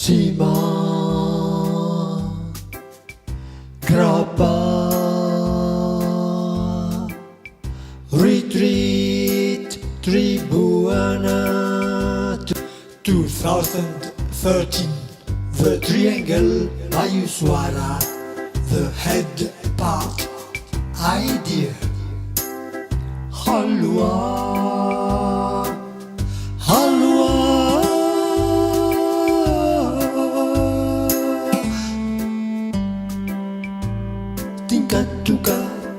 ሲማ ግራባ ሪትሪት ትሪቡዋና two thousand thirteen. The Triangle by Uswara. The head part. Idea. ሃልዋ ሃልዋ ቲንካ ቱካ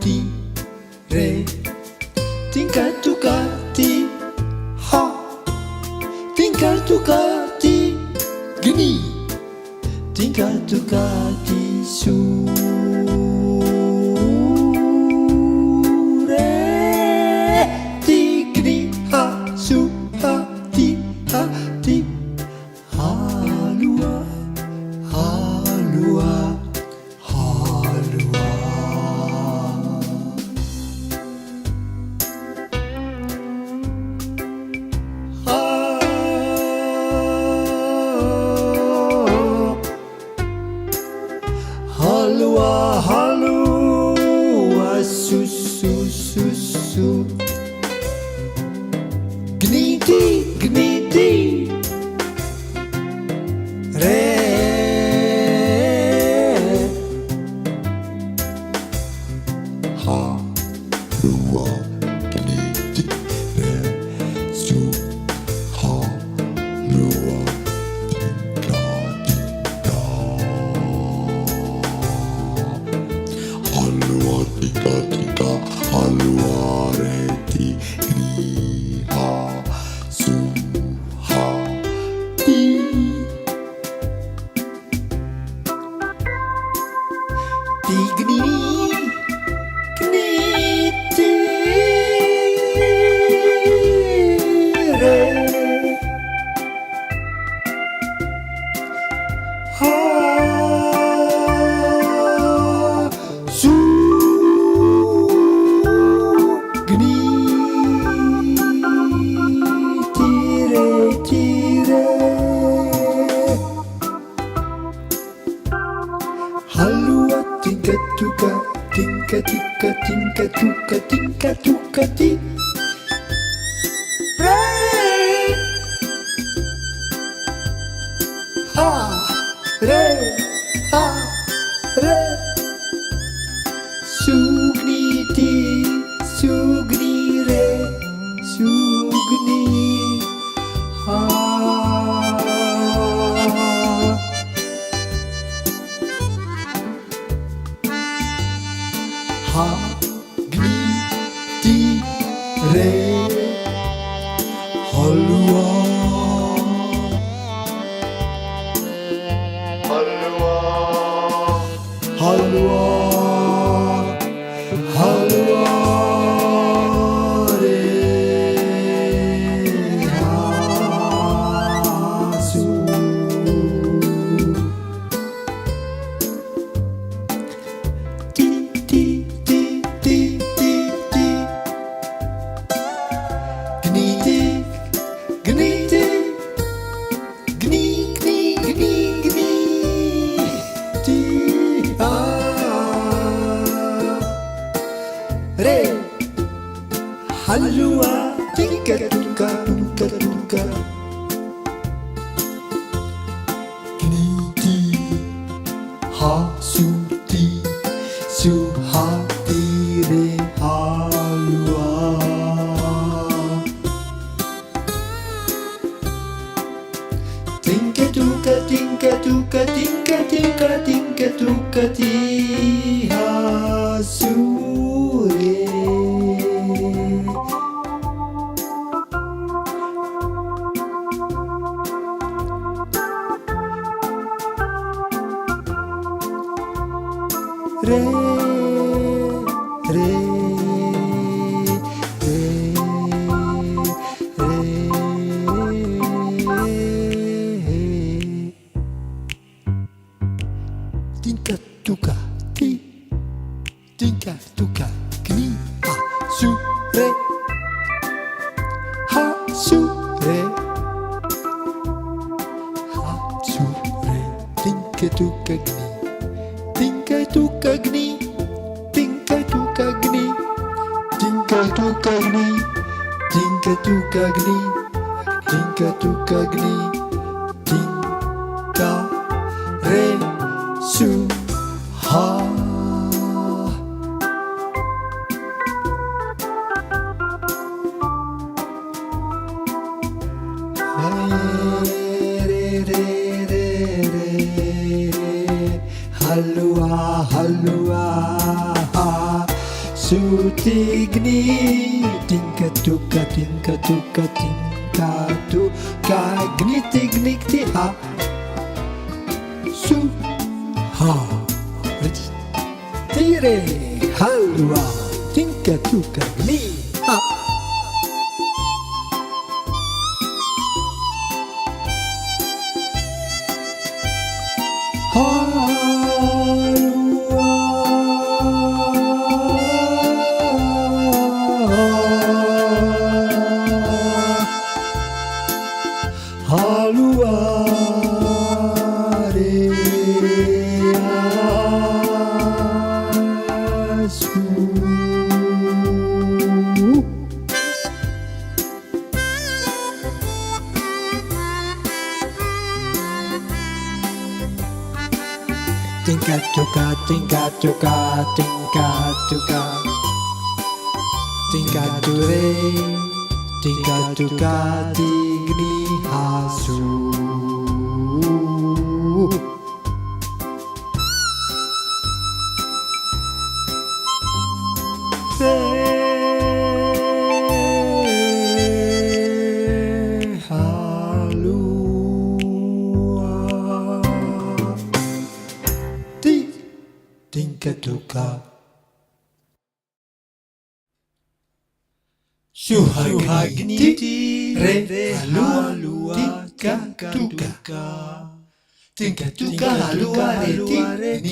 ቲ ሬ ቲንካ ቱካ ቲ ሃ ቲንካ ቱካ ቲ ግኒ ቲንካ ቱካ ቲ ሱ ሬ ቲ ግኒ ሃ ሱ ሃ ቲ ሃ ቲ ሃልዋ ሃልዋ ሃልዋ ሃልዋ ሃልዋ ሱሱሱሱ ግኒቲ ግኒቲ ሬ ሃ ሉዋ ግኒቲ ሬ ሱ ሃ ሉዋ ቲንካ ቲንካ ሃ ሉዋ ቲንካ ቲንካ ሃ ሉዋ ሬቲ ግኒ ሃ ሱ ሃ ቲ ቲ ግኒ ግኒ ቲ ሬ ሃ ሱ ግኒ ቲ ሬ ቲ ሬ ሃልዋ ቲንካ ቱካ ቲንካ ቱካ ቲንካ ቱካ ቲንካ ቱካ ቲ ሬ ሃ ሬ ሃ ሬ ሱግኒቲ ሱግኒ ሬ ሱግኒ ሃ ሃ ግኒ ቲ ሬ ሃልዋ ሃልዋ ሃልዋ ሃልዋ ሬ ሃሱ ቲ ቲ ቲ ቲ ቲ ቲ ግኒቲ ግኒቲ ግኒ ግኒ ግኒ ግኒ ቲ ኣ ሬ ሃልዋ ቲንከ ቱንካ ቱንከ ቱንካ ግኒቲ ሃ ሱቲ ሱ ሃ ቲ ሬ ሃልዋ ቲንከ ቱከ ቲንከ ቱከ ቲንከ ቲንከ ቲንከ ቱከ ቲ ሃ ሱ ሬ ሬ ሬ ሬ ሬ ቲንካ ቱካ ቲ ቲንካ ቱካ ግኒ ሃ ሱ ሬ ሃ ሱ ሬ ሃ ሱ ቱካ ግኒ፣ ቲንካ ቱካ ግኒ፣ ቲንካ ቱካ ግኒ፣ ቲንካ ቱካ ግኒ፣ ቲንካ ቱካ ግኒ፣ ቲንካ ቱካ ግኒ፣ ቲንካ ሬ ሱ ሃ። ሃሉዋ ሃሉዋ ሱቲግኒ ቲንከ ቱከ ቲንከ ቱከ ቲንካ ቱካ ግኒ ቲግኒግቲ ሃ ሱ ሃ ርጭ ቲሬ ሃልዋ ቲንከ ቱከ ግኒ ሃ ሃልዋ ሃሉዋሬ ኣስኩ ቲንካ ቱካ ቲንካ ቱካ ቲንካ ቱካ ቲንካ ቱሬ ቲንካ ቱካ ቲግኒ ሃሱ ሃሉዋ ቲ ቲንከ ቱካ ሹሃካ ግኒቲ ሬ ሃሉዋ ቲንካ ቱካ ቲንካ ቱካ ሃሉዋ ሬቲ ኒ